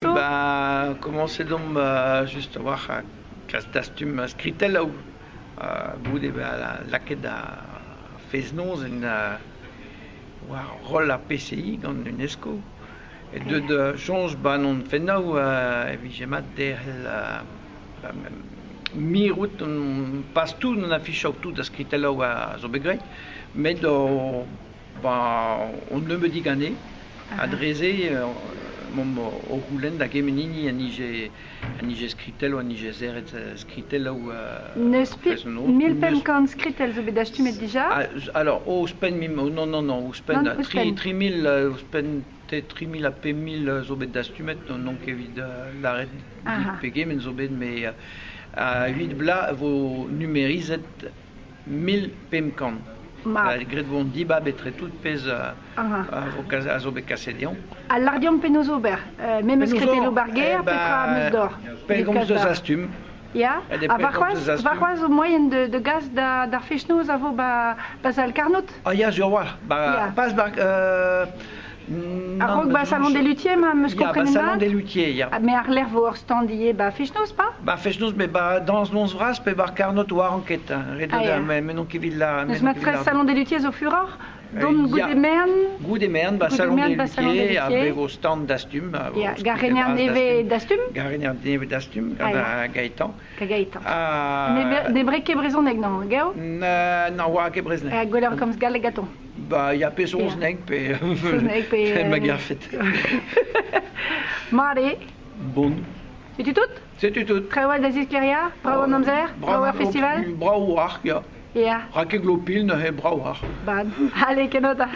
Ba komañset omp just a-walc'h klask dastum skritelloù goude bezañ lakaet ar fest-noz en war roll ar PCI gant UNESCO e deuet soñj 'ba 'n hon fennoù e vije mat derc'hel mirout pas tout an afichoù tout ar skritelloù a zo bet graet met 'ba un nebeudig anezhe ha dre-se emaomp o c'houlenn da gement hini a nije a nije skritelloù, a nije serret skritelloù N'eus 1500 skritell zo bet dastumet dija? Alors, ouzhpenn non, non, non, ouzhpenn 3000, ouzhpenn 3000 ha 5000 zo bet dastumet, n'on ket evit lâret pegement zo bet, met a 8 vloaz e vo numerizet 1500. Mat. Graet vo an dibab etre tout pezh a a zo bet kaset deomp. Ha lâr deomp penaos ober. Memes kretennoù bar gêr, petra am eus deoc'h? Pellgomz deus Astum. Ya, ha warc'hoazh, warc'hoazh zo moaien da gas d'ar fest-noz a vo ba, ba sal Karnod? Ah ya, sur a-walc'h. Ba, pas ba, A-raok ba Salon des Luthiers, ma 'm eus komprenet mat. Salon des Luthiers, ya. Mais ar lec'h vo ur stand ivez ba fest-noz, pas? Ba fest-noz, mais ba dañs noz vras pe bar Karnod war enquête. Ret eo da, me n'on ket evit la. N'eus mat Salon des Luthiers zo furoc'h? Dont goude mern? Goude mern, ba Salon des Luthiers, a bevo stand Dastum. Ya, garener nevez Dastum? Garener nevez Dastum, gant Gaëtan. Gaëtan. Ne brek ket brezhoneg, non, gaou? Na oa ket brezhoneg. Gwelloc'h komz galleg gantañ. Ba, ya pe saozneg pe... Saozneg pe... Ma garfet. Mat eo. Bon. Setu tout? Setu tout. Traoù da zisklêriañ? Brav an amzer? Brav ar festival? Brav war, ya. Ya. Ra ket glopil neuze brav war. Ban. Allez, kenota.